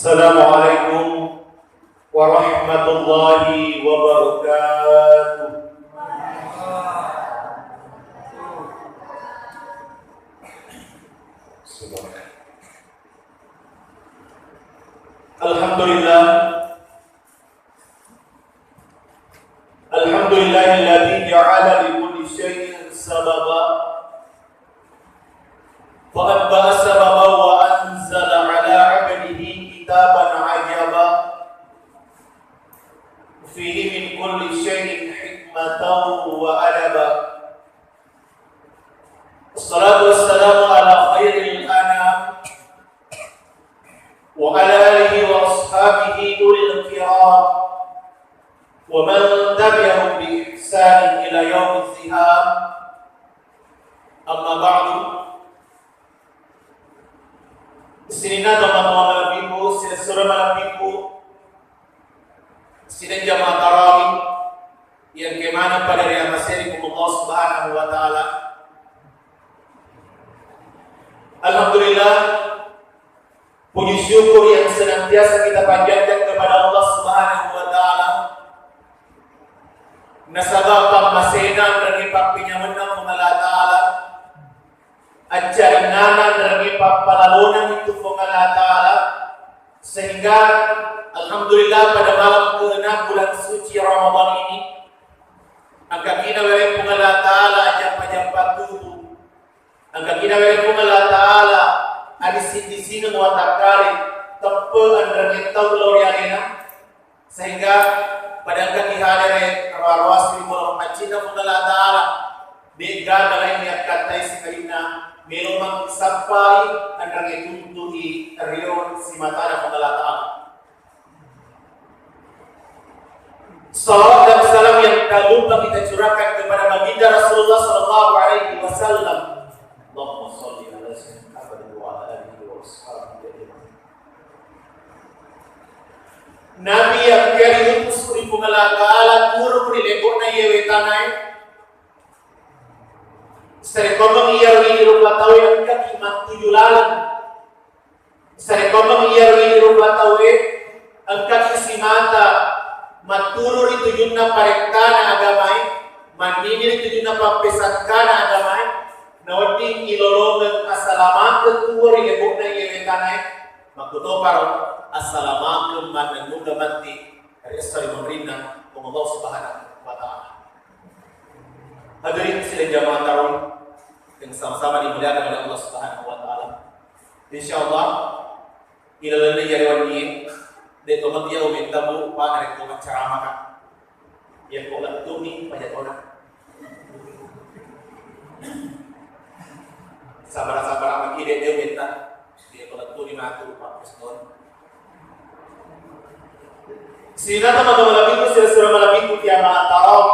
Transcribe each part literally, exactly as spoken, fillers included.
Assalamualaikum warahmatullahi wabarakatuh. Alhamdulillah. Alhamdulillahilladzi ja'ala likulli syai'in sababa. Fa atba'a sababa wa anzala ala 'abdihi kitaban ajaba. Fihi min kulli syai'in hikmatan wa adaba. Wassalatu wassalamu ala khairil anam wa ala alihi wa ashabihi ulil kiram wa man tabi'ahum bi ihsanin ila yaumil ziham. Amma ba'du. Sininna tomatoa malebbiku, silessureng malebbiku, sidang jamaah tarawih yang kemana pada riamaseri Allah Subhanahu wa Ta'ala. Alhamdulillah, puji syukur yang senantiasa kita panjatkan kepada Allah Subhanahu wa Ta'ala. Nasaba pammasena dan pappinyamanna Allah Ta'ala. Accaringnganang ri pappalalona itu Puang Allah Ta'ala, sehingga alhamdulillah pada malam keenam bulan suci Ramadan ini, engka kina were Puang Allah Ta'ala ajappa-jappa tubuh, engka kina were Puang Allah Ta'ala adising-disingeng watakkale teppe enrengnge tau lao ri alena, sehingga pada engkaki hadere roa-roa siribuang paccinna Puang Allah Ta'ala, de'gaga lain yakkattai sikalinna melo massappai enrengnge tuntu'i rio simatana Puang Allah Ta'ala. Salawat dan salam yang tak lupa kita curahkan kepada baginda Rasulullah sallallahu alaihi wasallam. Allahumma shalli ala sayyidina Muhammad wa ala alihi wa ashabihi ajma'in. Nabi yang keri utus ri Puang Allah Ta'ala turun ri lebo'na iyewe tanae. Sarekkoameng iyaro idi rupa tauwe engkaki mattuju laleng. Sarekkoameng iyaro idi rupa tauwe engkaki simata matturu ri tujunna parettana agamae, mannini ri tujunna pappesakkana agamae, nawedding ilolongeng assalamakeng tuwo ri lebo'na iyewe tanae. Makkutoparo assalamakeng mannennungeng matti ri esso ri munrinna Puang Allah Subhanahu wa Ta'ala. Hadirin sidang jamaah tarawih yang sama-sama dimuliakan oleh Allah Subhanahu wa Ta'ala. Insyaallah, ilalenna iyaro wennie, de' to matu iya umetta bu, pa narekko maccaramaka. Yakko lettu'ni pajatona. Sabara-sabara maki de' de' umetta. Yakko lettu'ni matu, Pak Preston. Sininna tomatoa malebbiku, silessureng malebbiku, jamaah tarawih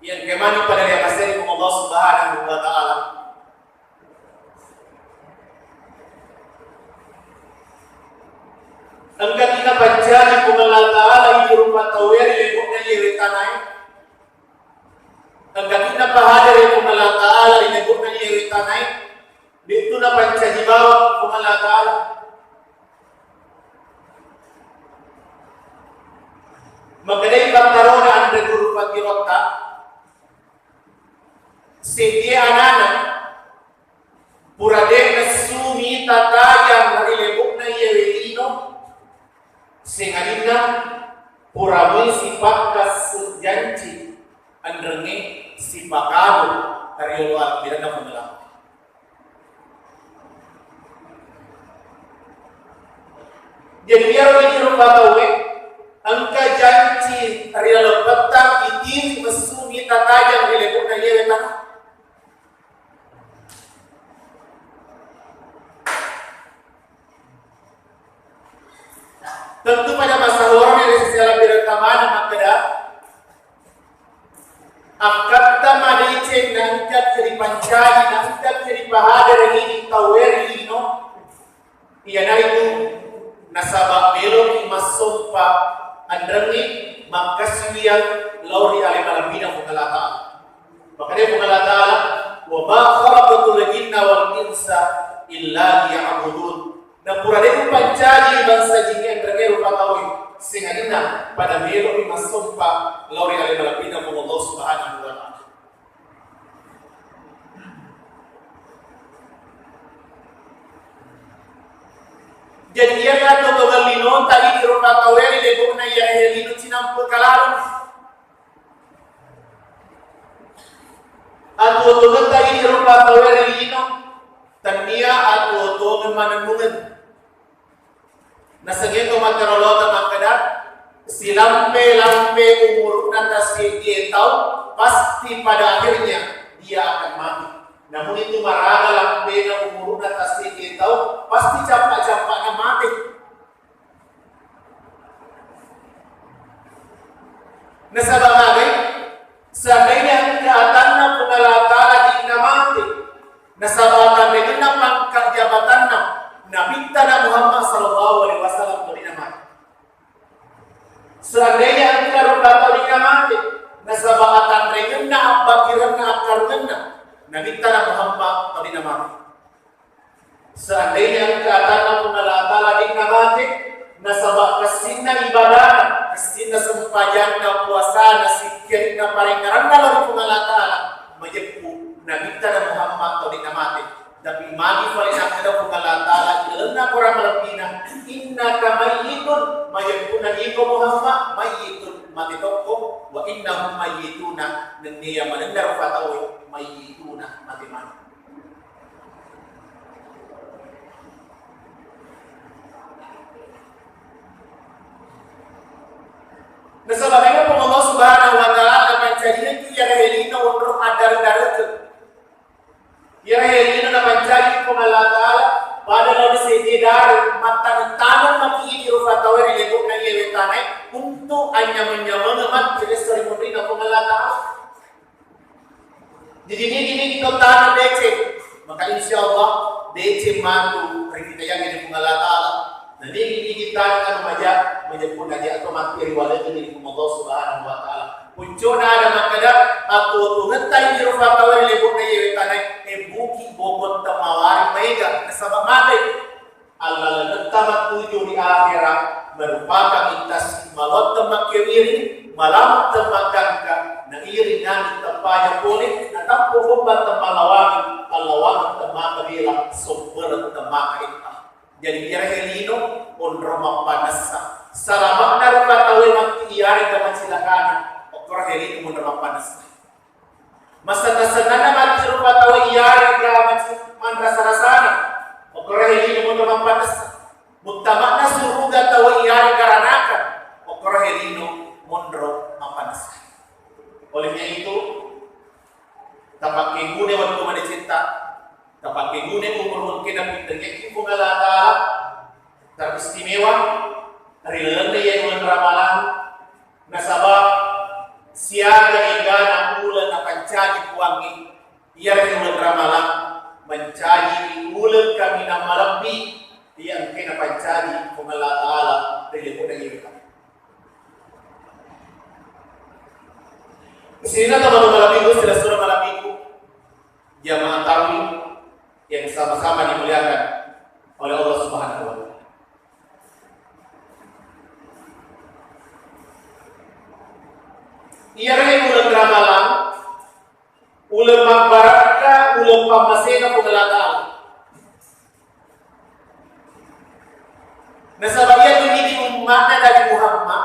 yang kemani pada riamaseri Allah Subhanahu wa Ta'ala. Engka kina pancaji Puang Allah Ta'ala idi rupa tauwe ri lebo'na iyewe tanae. Engka kina pahadere Puang Allah Ta'ala ri lebo'na iyewe tanae. De'tu napancaji bawang Puang Allah Ta'ala. Makkedai pattarona anre guru patirotta, seddie anana pura de' nessu mita tajang ri lebo'na iyewe lino, sengadinna pura mui sipakkasse janci enrengnge sipakado riolo akhiranna Puang Allah. Jadi, iyaro idi rupa tauwe engka janci ri laleng pettang, itiwi messu mita tajang ri lebo'na iyewe tana. Tentu pada masalah orang yang sisi alam tidak tamana makkeda, akkatta madeceng naengka ripancaji, naengka ripahadere idi tauwe ri lino, iyanaritu nasaba meloki massompa enrengnge makkasiwiyang lao ri ale malebbina Puang Allah Ta'ala. Makkedai Puang Allah Ta'ala, "Wa ma khalaqtul jinna wal insa illa liya'budun." Napura de' upancaji bangsa jingnge enrengnge rupa tauwe, sengadinna pada melo'i massompa lao ri ale malebbina Puang Allah Subhanahu wa Ta'ala. Jadi, iyana totongeng linota idi rupa tauwe ri lebo'na iyarehe lino cinampe' kalaleng. Atuo-tuongetta idi rupa tauwe ri lino, tennia atuo-tuongeng manennungeng. Nasengnge to makkeda lota makkeda, silampe-lampe umuru'na tasseddie tau, pasti pada akhirnya dia akan mati. Namun itu maraga lampena umuru'na tasseddie tau, pasti cappa-cappana mate. Nasaba magai, seandainya engka atanna Puang Allah Ta'ala de'na mate, nasaba atanrengenna pangka jabatanna Nabitta na Muhammad sallallahu alaihi wasallam to de'na mate. Seandainya engka rupa tau de'na mate, nasaba atanrengenna abbakirenna akkarungenna Nabitta na Muhammad to de'na mate. Seandainya engka atanna Puang Allah Ta'ala de'na mate, nasaba kessinna ibadana, kessinna sempajanna, puasana, sikkiri'na, parengngeranna lao ri Puang Allah Ta'ala, majeppu Nabitta na Muhammad to de'na mate. Tapi magi fale nakkeda Puang Allah Ta'ala ilalenna Korang malebbina, "Innaka mayyitun," majeppunna iko Muhammad, mayyitun, mate tokko, "wa innahum mayyituna," nenniya manenna rupa tauwe mayyituna, mate maneng. Nasaba memang Puang Allah Subhanahu wa Ta'ala napancaji tu iyarehe lino onrong addare-darekeng. Iyarehe lino napancaji Puang Allah Ta'ala pada lao ri seddi dare, mattaneng-taneng maki idi rupa tauwe ri lebo'na iyawe tanae untuk anyameng-nyamengeng matti ri esso ri munrinna Puang Allah Ta'ala. Jadi nigi-nigi to tana deceng, maka insya Allah deceng matu ri kitayangnge ri Puang Allah Ta'ala. Na nigi-nigi tana anu maja, majeppu naja atau mati ri walengnge ri Puang Allah Subhanahu wa Ta'ala. Puncuna ada makkeda, atuo-tuongetta idi rupa tauwe ri lebo'na iyawe tanae, e buki bokong temmawari maega, nasaba mate. Allalengetta mattuju ri akhera, merupakan ittasi malotteng makkewiring, malametteng maggangka, nairing anging tempaja pole, natampo gomba temmalawangi, allawangeng temmaka bela, sombereng temmaka etta. Jadi iyarehe lino onrong mappanessa. Salama'na rupa tauwe matti iyarega macilakana, okkorehe lino monro mappanessa. Masenna-sennanna matti rupa tauwe iyarega maci-, manrasa-rasana, okkorehe lino monro mappanessa. Muttama'na suruga tauwe iyarega ranaka, okkorehe lino monro mappanessa. Olehnya itu, tapakkeguna wettu madecetta, tapakkeguna umur engkena pitengngekki Puang Allah Ta'ala, teristimewa ri lalenna iyae uleng Ramalang, nasaba siaga egana uleng napancaji Puangnge, iyaro uleng Ramalang mancaji uleng kaminang malebbi iya engkae napancaji Puang Allah Ta'ala ri lebo'na iyae. Sininna tomatoa malebbiku, silessureng malebbiku, jamaah tarawih yang sama-sama dimuliakan oleh Allah Subhanahu wa Ta'ala. Iyaro uleng Ramalang, uleng mabbarakka, uleng pammasena Puang Allah Ta'ala. Nasaba iyatu idi umma'na Nabi Muhammad,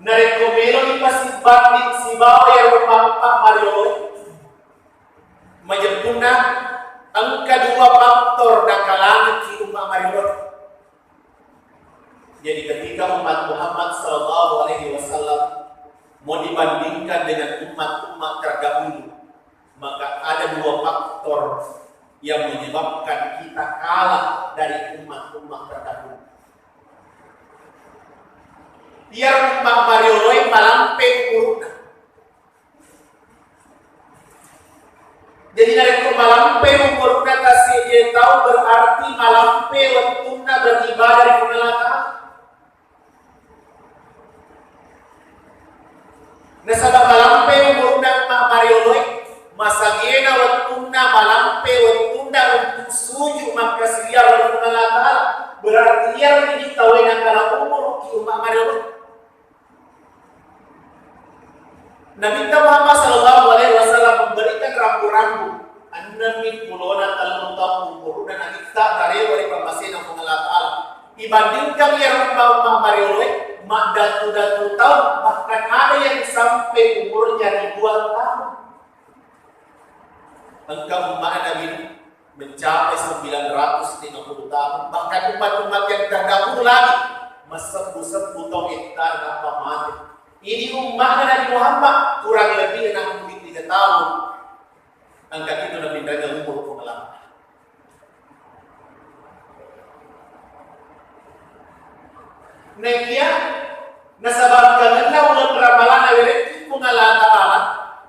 narekko meloi pasibbanding sibawa iyaro umma-, umma marioloe, majeppunna engka dua faktor nakalangekki umma marioloe. Jadi ketika umat Muhammad sallallahu alaihi wasallam mau dibandingkan dengan umat-umat terdahulu, maka ada dua faktor yang menyebabkan kita kalah dari umat-umat terdahulu. Iyaro umat marioloe malampe umurna. Jadi narekko malampe umurna tasseddi tau, berarti malampe wettunna beribadah ri Puang Allah Ta'ala. Nasaba malampe umurna ma-, marioloe, masagena wettunna malampe wettunna untuk sujud makkasiwiang Berarti iyaro idi tauwe nakala umuru ki umma mariolo. Nabitta Muhammad sallallahu alaihi wasallam memberikan rambu-rambu, ennemmi pulona tellu taung umuruna Nabitta narewa ri pammasena Puang Allah Ta'ala. Ibandingkan iyaro umma-umma marioloe, maddatu-datu taung, bahkan ada yang sampai umurnya ribuan tahun. Engka ummana Nabi Nuh mencapai sembilan ratus lima puluh tahun, bahkan umat-umat yang terdahulu lagi massebbu-sebbu taung ettana nappa mate. Ini ummana Nabi Muhammad kurang lebih enam puluh tiga tahun. Engka itu napinrengeng umur Puang Allah. Naekiya nasaba engkangenna uleng ramalana werekki Puang Allah Ta'ala,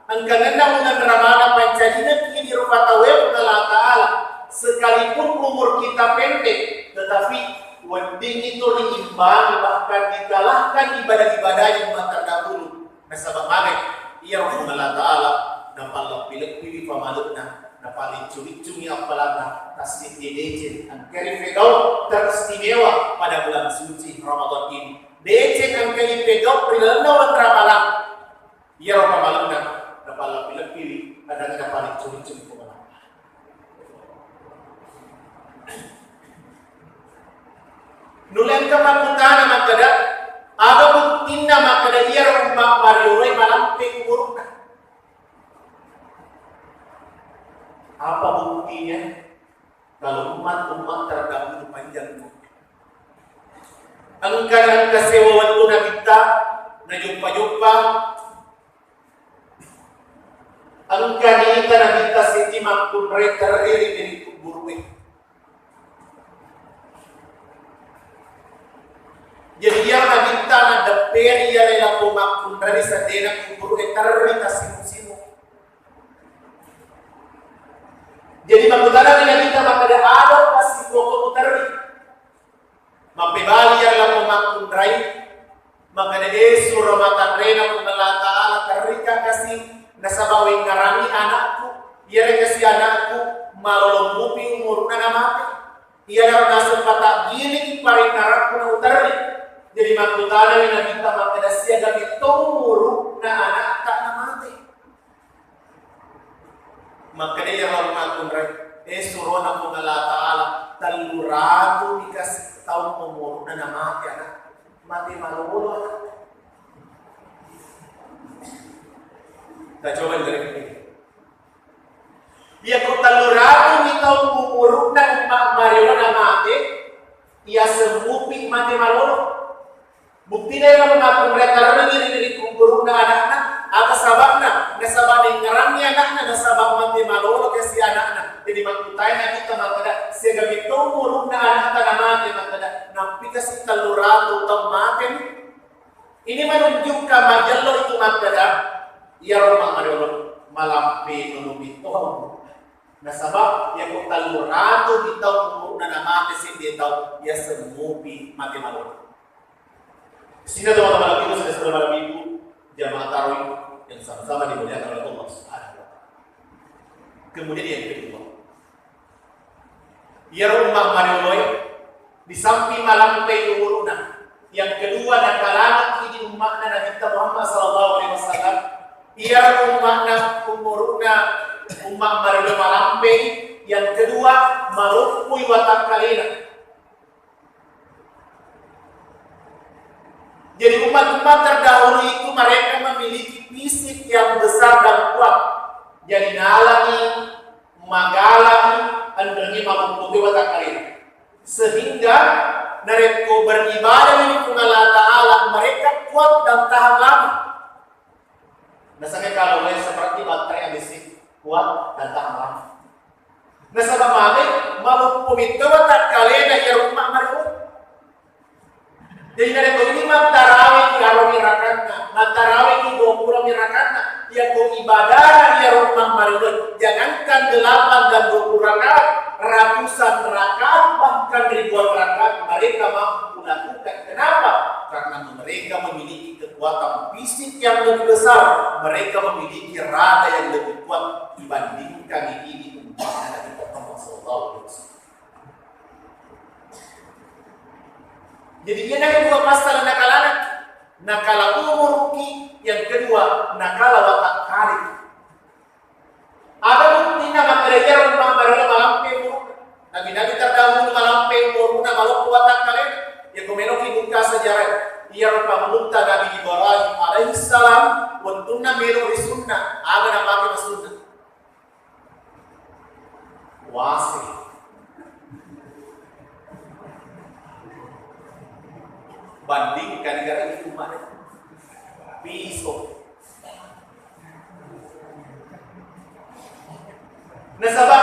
engkangenna uleng ramalana pancajinekki idi rupa tauwe Puang Allah Ta'ala, sekalipun umur kita pendek, tetapi wedding itu diimbangi, bahkan dikalahkan ibadah-ibadah yang terdahulu. Nasaba magai, iyaro Puang Allah Ta'ala napalleppi-leppiwi pamale'na, napaliccu-liccungi appalanna, tassiddi deceng engka ripegau teristimewa pada bulan suci Ramadan ini. Deceng engka ripegau ri lalenna uleng Ramalang. Iyaro pamale'na napalleppi-leppiwi, adanna napaliccu-liccungi Puang Allah. Nulle engka makkutana makkeda, aga buktinna makkeda iyaro umma marioloe malampe umuruna? Apa buktinya? Kalau umat-umat terdahulu panjang umur. Engka, engka sewa wettu Nabitta najoppa-joppa. Engka nita Nabitta seddi makkunrai terri ri diri kuburu'e. Jadi iyaro Nabitta nadepperi iyaro lapong makkunrai ri seddena kuburu'e terri tassimu-simu. Jadi makkutanani Nabitta makkeda, aga passikokko muterri? Mappebali iyaro lapong makkunrai, makkeda, e suro matanrena Puang Allah Ta'ala, terrika kasi nasaba wengngerangi anakku, iyaro kasi anakku malolo mupi umuruna namate. Iyanaro naseng pataggiling parengngerakku nauterri. Jadi makkutanani Nabitta makkeda, siaga metto umuruna anakta namate? Makkeda iyaro makkunrai, e surona Puang Allah Ta'ala, tellu ratu dikasi taung umuruna namate anak, mate malolo anak. Tacoba dengerin ini. Iyako tellu ratu mi taung umuruna umma mariolo namate, iya semmupi mate malolo. Buktina iyaro makkunrai terrengi ri, ri kuburu'na ana'na, aga saba'na? Nasaba nengngerangngi ana'na, nasaba mate malolo kasi ana'na. Jadi makkutanai Nabitta makkeda, siaga metto umuru'na ana'ta namate? Makkeda, nappi kasi tellu ratu taung mateni. Ini menunjukkan majello itu makkeda, iyaro umma mariolo malampe melo metto umuru'na. Nasaba iyako tellu ratu mi taung umuru'na namate seddi taung, iya semmupi mate malolo. Sehingga teman-teman ibu, saudara-saudara ibu, jamaah tarawih yang sama-sama dimuliakan oleh Allah Subhanahu wa Ta'ala. Kemudian yang kedua, iyaro umma marioloe, di samping malampai umuruna, yang kedua, nakalana idi umma'na Nabitta Muhammad sallallahu alaihi wasallam, iyaro umma'na umuruna, umma marioloe malampai, yang kedua, maluppui watakkalena. Jadi umat-umat terdahulu itu mereka memiliki fisik yang besar dan kuat. Jadi nalani magalani enrengi mamupute watakkalena. Sehingga narekko beribadah ini Puang Allah Ta'ala, mereka kuat dan tahan lama. Nasaba kalau seperti baterai A B C, kuat dan tahan lama. Nasaba magi maluppu metto watakkalena iyaro umma mariolo. Jadi narekko ini mattarawiki aroni rakanna, mattarawiki dua puluh rakanna, iyako ibadahna iyaro umma mariolo, jangankan delapan dan dua puluh rakaat, ratusan rakaat, bahkan ribuan rakaat mereka mampu lakukan. Kenapa? Karena mereka memiliki kekuatan fisik yang lebih besar, mereka memiliki raga yang lebih kuat dibandingkan ini umatnya Nabi Muhammad sallallahu alaihi wasallam. Jadi, iyana dua masalah nakalana, nakala umuruki, yang kedua, nakala watakkaleki. Aga buktinna makkeda iyaro umma'na malampe umuruna? Nabi-nabi terdahulu malampe umuruna, maloppo watakkalena. Yako meloki buka sejarah, iyaro pangulutta Nabi Ibrahim alaihissalam, wettunna melo risunna, aga napake massunna? Wase. Bandingkan dengan itu mana? Piso. Nasaba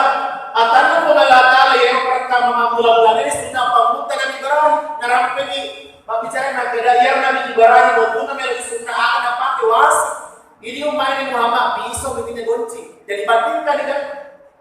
atanna Puang Allah Ta'ala yang pertama mammula-mulana risunna pangulutta Nabi Ibrahim, narampeni mabbicara nakkeda, iya Nabi Ibrahim, wettunna melo risunna, aga napake? Wase. Ini umma'na Muhammad, piso, ini gonci. Jadi bandingkan dengan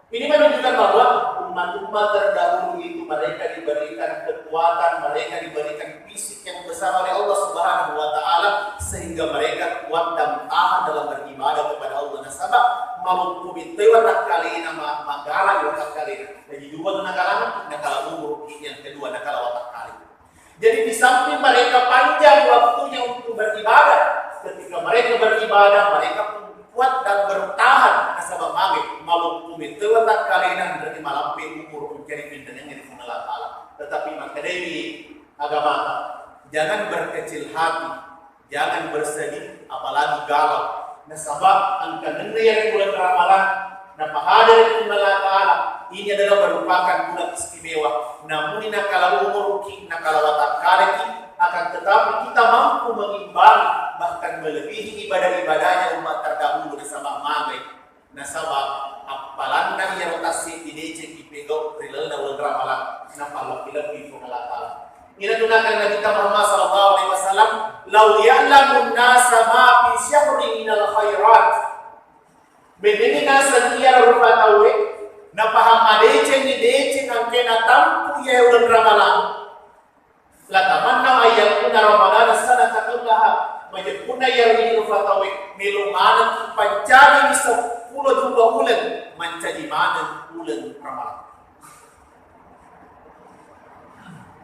ini menunjukkan bahwa umat-umat terdahulu itu mereka diberikan kekuatan, mereka diberikan fisik yang besar oleh Allah Subhanahu wa Ta'ala, sehingga mereka kuat dan tahan dalam beribadah kepada Allah. Nasaba, maloppo metoi watakkalena, ma-, magala watakkalena. Jadi, dua tu nakalana, nakala umur, yang kedua nakala watakkale. Jadi, di samping mereka panjang waktunya untuk beribadah, ketika mereka beribadah, mereka pun kuat dan bertahan. Nasaba magi, maloppo metoi watakkalena, berarti malampe umur, mencari pindangannya di Allah Ta'ala. Tetapi makkedai agamata, jangan berkecil hati, jangan bersedih, apalagi galau. Nasaba engka nenna iya bulan Ramalang, napahada ri Puang Allah Ta'ala, ini adalah merupakan bulan istimewa. Namuni nakala umuruki, nakala watakkaleki, akan tetapi kita mampu mengimbangi, bahkan melebihi ibadah-ibadahnya umat terdahulu. Nasaba magai, nasaba appalanna iyaro tasseddi deceng ipegau ri lalenna uleng Ramalang, napallebbi-lebbi Puang Allah Ta'ala. Ina tunaka Nabi Muhammad sallallahu alaihi wasallam, "Lau ya'lamun nasa ma fi syahri minal khairat." Beneni naseng iyaro rupa tauwe, napahang madecengngi deceng angke natampu iya uleng Ramalang. Latamanna ayyakuna Ramadana sanata kullaha. Majeppunna iyaro rupa tauwe melo maneng pancajini seppulo dua uleng, mancaji maneng uleng Ramalang.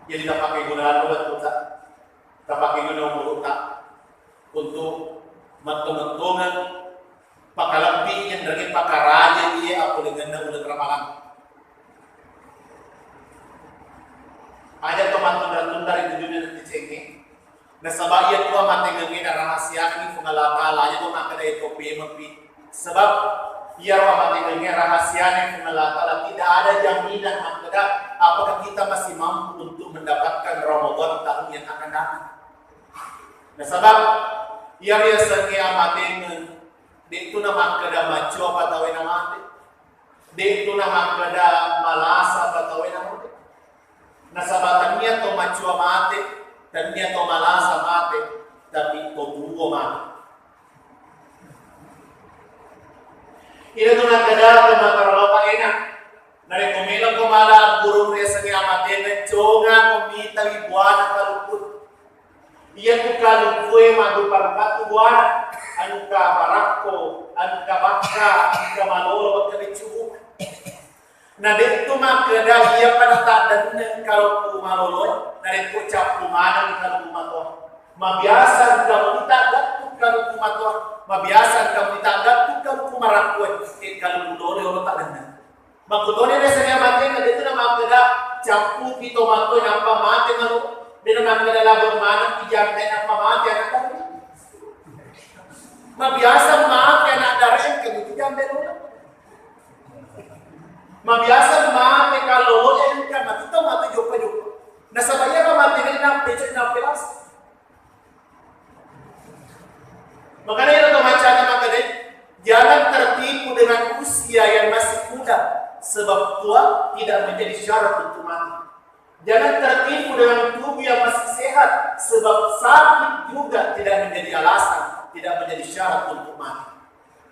Jadi tapake guna wettuta, tapake guna umurutta untuk metto-mettongeng pakalebbi enrengnge pakaraja iye appolengenna uleng Ramalang. Aja to mattunda-tunda ri tujunna decengnge. Nasaba iya tu amatengengnge narahasiakangngi Puang Allah Ta'ala, aja to makkeda iya to pemeppi. Sebab iyaro amatengengnge rahasiana Puang Allah Ta'ala, tidak ada jaminan makkeda apakah kita masih mampu untuk mendapatkan Ramadan tahun yang akan datang. Nasaba iyaro yasengnge amatengeng, de'tu namakkeda maccoa apa tauwe namate. De'tu namakkeda malasa apa tauwe namate. Nasaba tania to maccoa mate, tania to malasa mate, tapi to tuo mate. Iyatu nakkeda to mata rolopa ena, narekko meloko mala burung riasengnge amatengeng, congako mitawi buana kaluku. Iyatu kalukkue maddupa-rupa tu buana, engka marakko, engka bakka, engka malolo, engka beccu. Na de'tu makkeda iyapa nataddenneng kalukku maloloe, narekko cappu maneng kalukku matoa. Mabiasa engka muni taggattu kalukku matoa, mabiasa engka muni taggattu kalukku marakkoe, e kalukku lolo yolo taddenneng. Makkutoni riasengnge amatenna, de'tu namakkeda cappupi tomatoe nappa mate manu, de' namakkeda labeng manengpi jambe nappa mate anak dara. Mabiasa mate anak dara engka mutu jambe lolo. Mabiasa mate kallolo engka matu tomatoe joppa-joppa. Nasaba iya mate nappa cek nappa las. Makanya ero to maccana makkeda, jangan tertipu dengan usia yang masih muda, sebab tua tidak menjadi syarat untuk mati. Jangan tertipu dengan tubuh yang masih sehat, sebab sakit juga tidak menjadi alasan, tidak menjadi syarat untuk mati.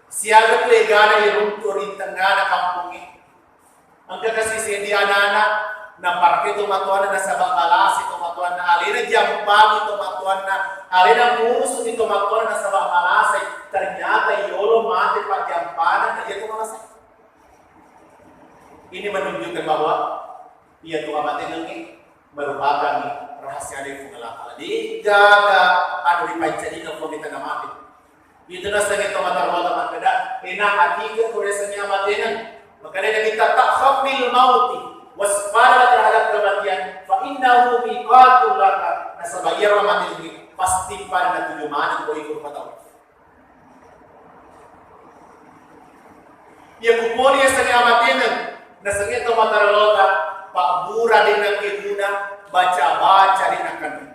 Siaga tu egana iruntu ri tengngana kampongnge. Engka kasi seddi anana, naparke tomatoanna nasaba malasa tomatoanna, alena jampangi tomatoanna, alena murusuki tomatoanna nasaba malasai, ternyata yolo mate pajjampana na iya to malasai. Ini menunjukkan bahwa iya tu amatengengnge merupakan rahasia dari Puang Allah Ta'ala. De'gaga anu ripancajinna Puang kita namate. Itu nasengnge to mata roda makkeda, ena hati ke kore sengnge amateneng. Makanya Nabi kita takhaf bil mauti, waspada terhadap kematian. Fa innahu miqatun laka. Nasaba iyaro mate ini pasti pada natuju maneng ko iko rupa tau. Iya ku pole yasengnge amateneng, nasengnge to mata roda, pabbura de' nakkeguna, baca-baca de' nakkanre.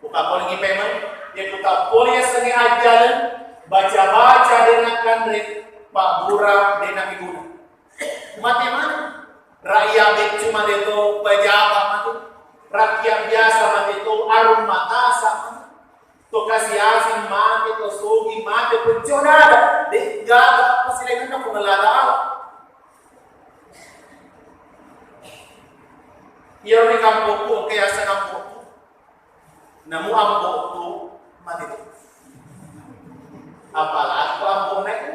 Ku pappolengngi pemeng, iya ku tappole yasengnge ajjaleng, baca-baca de' nakkanre, pabbura de' nakkeguna. Mate maneng. Rakyat beccu mate to, pejabat mate. Rakyat biasa mate to, arung matasa mate. To kasiasing mate, to sogi mate, pecco dada. De'gaga pasilaingenna Puang Allah Ta'ala. Iyaro ri kampokku, engka yaseng ambo'ku. Namu ambo'ku mate tu. Apalagi ko ambo'na itu.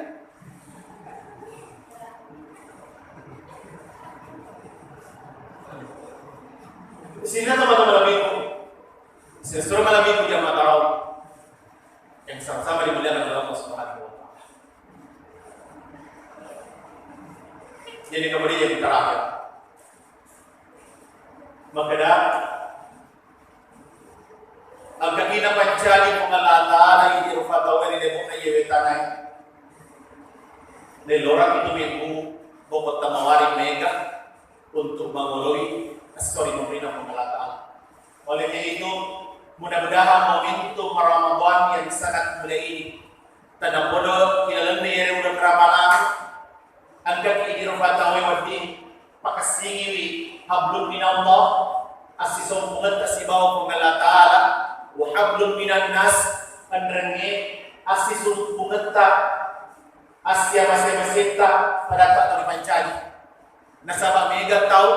Sini teman-teman lebih. Sesuai malam itu jamaah tarawih yang sama-sama dimuliakan oleh Allah Subhanahu wa Ta'ala. Jadi kemudian yang terakhir, makkeda engka kina pancaji Puang Allah Ta'ala idi rupa tau ri lebo'na iye wetanae. Lelorang itu minggu bokot tamawari mega untuk mangoloi esso ri munrina Puang Allah Ta'ala. Oleh karena itu, mudah-mudahan momentum Ramadan yang sangat mulia ini, tanapodo ilalenna iyaro uleng Ramalang, engkaki idi rupa tauwe wedding pakessingiwi hablum minallah, assisompungetta sibawa Puang Allah Ta'ala, wa hablum minan nas, enrengnge assisompungetta, assiamase-masetta padatta tuli pancaji. Nasaba mega tau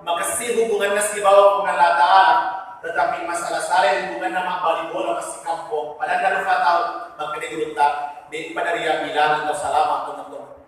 makessing hubunganna sibawa Puang Allah Ta'ala, tetapi masalah salai hubunganna mabbali bola massikampong. Padanna rupa tau, makkeda gurutta, de'pa nariabilangi tau salama tongeng-tongeng.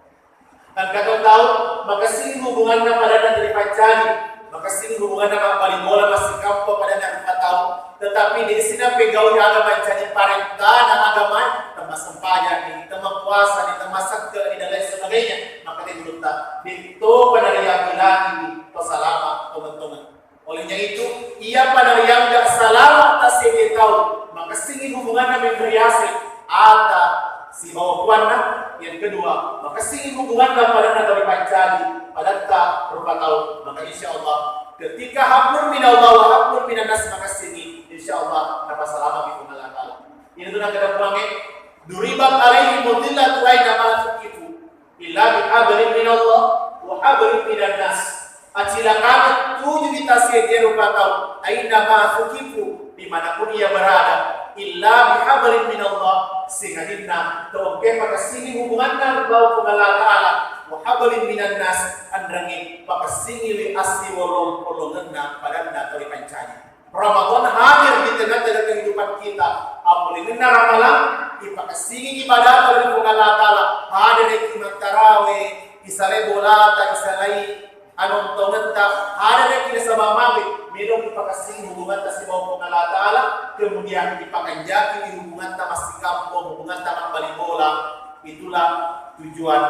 Engka to tau makessing hubunganna padanna tuli pancaji, makessing hubunganna mabbali bola massikampong padanna rupa tau, tetapi de'si napegaui aga mancaji parentana agamae, temmassempajang ni, temmapuasa ni, temmassekke ni, dan lain sebagainya. Makkeda gurutta, de'topa nariabilangi to salama tongeng-tongeng. Olehnya itu, iyapa nariangga salama tasseddie tau, makessingi hubunganna menre yaseng ata sibawa puanna. Yang kedua, makessingi hubunganna padanna tuli pancaji, padatta rupa tau. Maka insya Allah, ketika hablum minallah wa hablum minan nas makessingi, insya Allah napasalama mi Puang Allah Ta'ala. Ini tu nakkeda Puangnge, duribat alaihim dzillatu aina ma suqifu illa bihablin minallah wa hablin minan nas. Acilakangeng tujuwi tasseddie rupa tau, aina ma suqifu, dimanapun ia berada, illa bihablin minallah, sangadinna tongeng pakessingi hubunganna sibawa Puang Allah Ta'ala, wa hablin minan nas, enrengngi pakessingiwi assiwolong-polongenna padanna tuli pancaji. Ramadan hadir di tengah-tengah kehidupan kita. Appalingenna Ramalang, ipakessingi ibadah oleh Puang Allah Ta'ala. Hadireki mattarawe, isalai bolata, isalai anontongetta. Hadireki nasaba magi, melo ipakessingi hubungatta sibawa Puang Allah Ta'ala. Kemudian ipakanjaki hubungatta massikampong, hubungatta mabbali bola. Itulah tujuan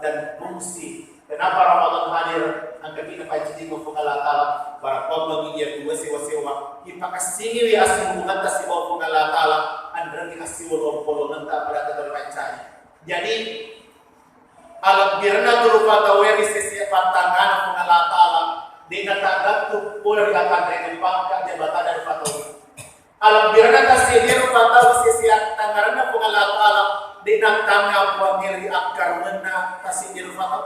dan fungsi Kenapa Ramadan hadir? Engkaki napancajing Puang Allah Ta'ala, barakkuammengngi iya tuwe sewa-sewa, ipakessingiwi assihubungatta sibawa Puang Allah Ta'ala, enrengngi assiwolong-polongetta padatta tuli pancaji. Jadi, alebbirenna tu rupa tauwe ri sese pattangngana Puang Allah Ta'ala, de'na taggattu pole ri atanrengeng pangka jabatanna rupa tauwe. Alebbirenna tasseddie rupa tau ri sese attangngarenna Puang Allah Ta'ala, de'na tangnga Puangnge ri akkarungenna tasseddie rupa tau.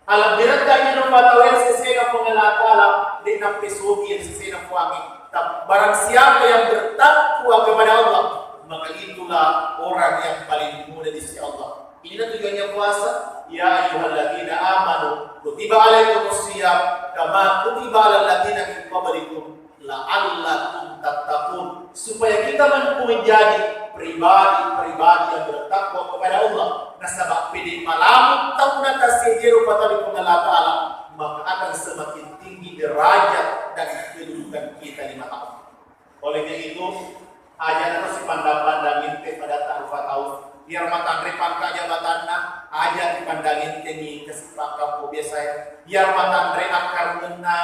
Alebbiretta idi rupa tauwe ri sesena Puang Allah Ta'ala, de'na pesogi ri sesena Puangnge. Ta-, barang siapa yang bertakwa kepada Allah, maka itulah orang yang paling mulia di sisi Allah. Inilah tujuannya puasa. Ya ayyuhalladzina amanu kutiba alaikumus siyam kama kutiba alal ladzina min qablikum la'allakum tattaqun, supaya kita mampu menjadi pribadi-pribadi yang bertakwa kepada Allah. Nasaba pede malamung tauna tasseddie rupa tau ri Puang Allah Ta'ala, maka akan semakin tinggi derajat dan kedudukan kita lima tahun. Oleh karena itu, aja' na sipandang-pandang inte pada rupa tau. Biar matanre pangka jabatanna, aja' dipandang inte ni kesipa kampung biasa ya. Biar matanre akkarunna,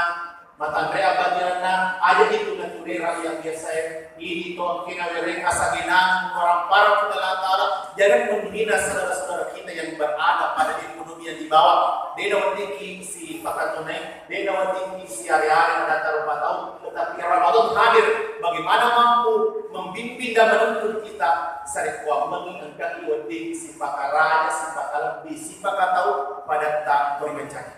matanre abadianna, aja' itu na ture rakyat biasa ya. Ini to kena were asa genang orang para kita Allah Ta'ala. Jangan menghina saudara-saudara kita yang berada pada ekonomi yang di bawah. Dia nanti si pakai tunai. De'na wedding siare-are madatta rupa tau, tetapi Ramadan hadir, bagaimana mampu membimbing dan menuntun kita, sarekkuammengngi engkaki wedding sipakaraja, sipakalebbi, sipakatau padatta torimancana.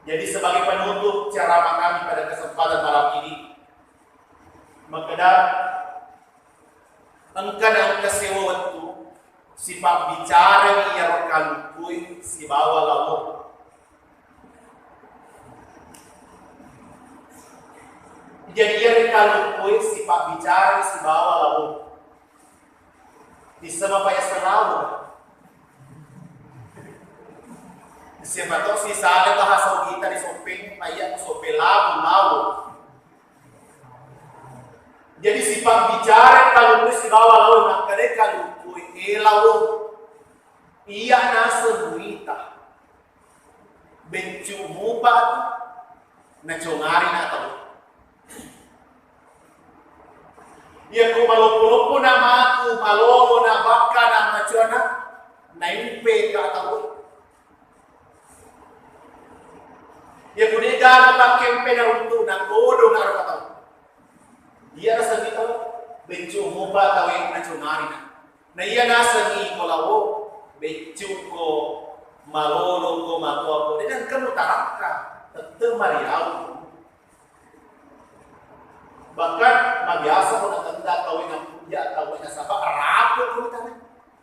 Jadi sebagai penutup ceramah kami pada kesempatan malam ini, makkeda engka na engka sewa wettu, sipabbicarani iyaro kalukkue sibawa lawo. Jadi iyaro kalukkue sipabbicarani sibawa lawo. Bisa mapaya selawo. Siapa tahu si sale bahasa kita di sopeng, paya sopeng labu lawo. Jadi sipabbicara kaluku sibawa lawo, makkeda kaluku e lawo. Iya naseng muita. Beccu mupa tu nacongari na tau. Iya ko maloppo-loppo na matu, malolo na bakka na macuana, naimpe ka tau. Iya ko de gaga pakkempe na runtu na kodo na rupa tau. Iya nasengngi tau, beccu mupa tau e nacongari na. Na iya nasengngi ko lawo, beccu ko malolo ko matoa ko, de nengka mutarakka, tette mariau. Bahkan mabiasa ko natenda tau e napuja tau e nasaba rapo ko tau e.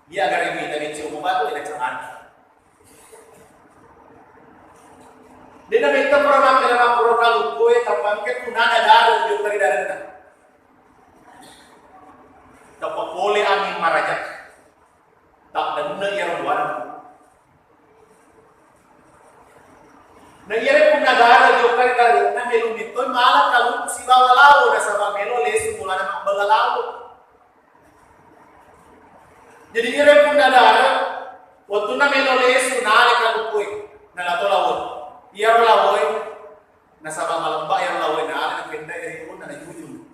Iya gare mita beccu mupa tau e nacongari. Dena metta pura makkeda makkuro kaluku e tappa engka tunana dare jokka ri darenna. Tappa pole angin maraja. Tak denne iyaro buana. Na iyaro punna dare jokka ri darenna melo metto mala kaluku sibawa lawo nasaba melo lesu bolana mabbella lawo. Jadi iyaro punna dare, wettunna melo lesu nale kaluku e, nala to lawo. Iyaro lawo e, nasaba malemba iyaro lawo e nale napendai ri punna najujung.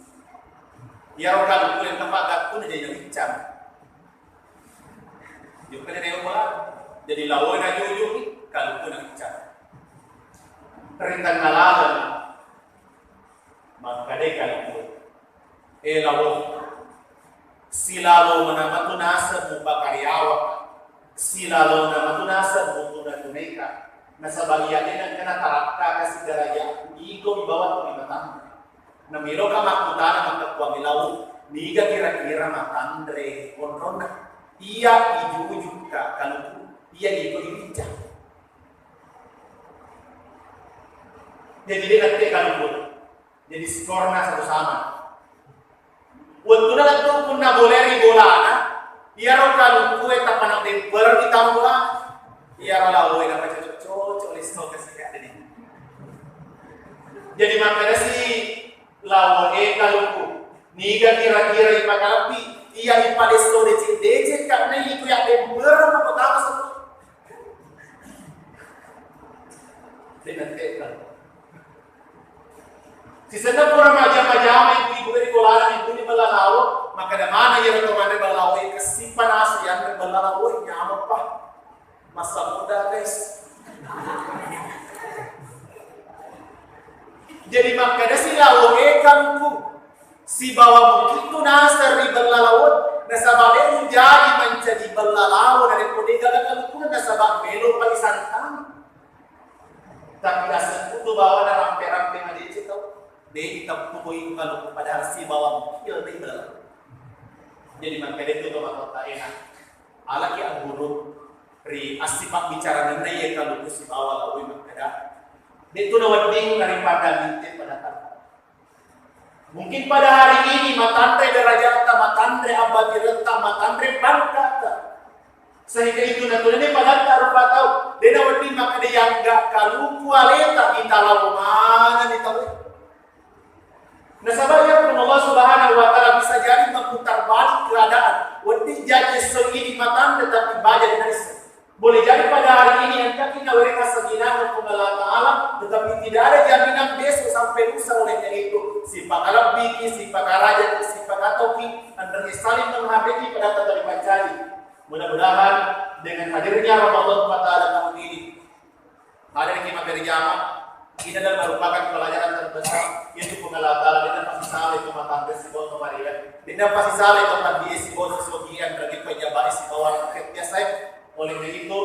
Iyaro kaluku e tempat gattu na jadi nawiccang. Jokka de nayo bola. Jadi lawo e najujung, kaluku e nawiccang. Ri tengnga laleng makkeda kaluku e. E lawo, silalona matu naseng mupakariawa, silalona matu naseng mutuna-tunaika, nasaba iyana engkana tarakka kasi daraja iko mi bawang ri matanre. Namiloka makkutana makkekkuang lawo, niga kira-kira matanre onronna? Iya ijujukka kaluku, iya iko iwicca. Jadi de nakke kaluku. Jadi skorna satu sama. Wettuna lettu punna bolai ri bolana, iyaro kaluku e tappa naddempereng ri tau bolana. Iyaro lawo e napacocok-cocok lesto kasi ka deni. Jadi makkeda si lawo e kaluku, niga kira-kira ipakalebbi, iya ipalesso decek-decek ka na iko yaddempereng mako tama setu. De nakke kaluku. Sisenna pura majama-jama ibu-ibu ri bolana ibu ni bella lawo, makkeda maneng iyaro tau manre bella lawo e, kessipa nasu yanre bella lawo e, nyameppa. Massa muda, guys. Jadi makkeda si lawo e kaluku sibawa mukittu naseng ri bella lawo, nasaba de mujaji mancaji bella lawo narekko de gaga kaluku nasaba melo pa isantang. Tapi asekku tu bawana rampe-rampe madeceng tau. De iteppu ko iko kaluku padahal sibawa mukil de bela. Jadi makkeda tu to matotta ena. Alaki agguru ri assipabbicarangenna iye kaluku sibawa lawi makkeda. De tu nawedding daripada mitte pada tau. Mungkin pada hari ini matanre derajatta, matanre abbatiretta, matanre pangkatta. Sehingga itu natulene padatta rupa tau, de nawedding makkeda yangga kaluku aleta, italawo manenni tau. Nasaba iyaro Puang Allah Subhanahu wa Ta'ala bisa jadi memutar balik keadaan. Wedding jaji esso idi matang, tetapi baja de' naisseng. Boleh jadi pada hari ini engkaki nawerengngi asaginangnge Puang Allah Ta'ala, tetapi tidak ada jaminan besok sampai lusa. Olehnya itu, sipakalebbiki, sipakarajaki, sipakatoki, enrengngi saling menghargai pada tata dipancaji. Mudah-mudahan dengan hadirnya Ramadan pada tahun ini, hadir ki mabberjamaah, ini adalah merupakan pelajaran terbesar, yaitu Puang Allah Ta'ala de' napassisalai to matanre sibawa to mariwe, de' napassisalai to paddie sibawa to sogian, bagi pejabat sibawa rakyat biasa. Oleh itu,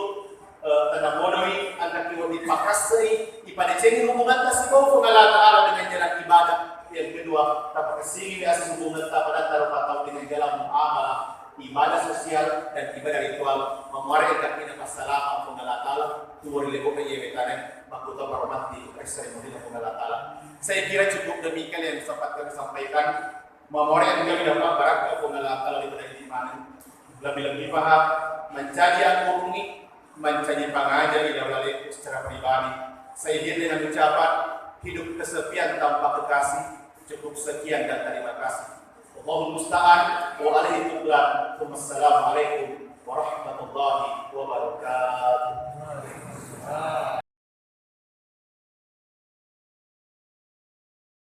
eh, tenna bodoi engkaki wedding pakassai, ipadecengi hubungatta sibawa Puang Allah Ta'ala dengan jalan ibadah. Yang kedua, tapakessingi biasa hubungatta pada tarupa tau dengan jalan muamalah, ibadah sosial, dan ibadah ritual. Mamuare engkaki napassalama Puang Allah Ta'ala, tuwo ri lebo'na iye wetana, makkutoparo matti risseng ri Puang Allah Ta'ala. Saya kira cukup demikian yang sempat kami sampaikan. Mamuare engkaki dapat barakka Puang Allah Ta'ala ri pada idi maneng. Lebih-lebih paham, mencaji akurungi, mencaji pangaja ri dalam lalengku secara pribadi. Saya akhiri dengan ucapan, hidup kesepian tanpa kekasih, cukup sekian dan terima kasih. Wallahul musta'an wa alaihi tuklan. Wassalamualaikum warahmatullahi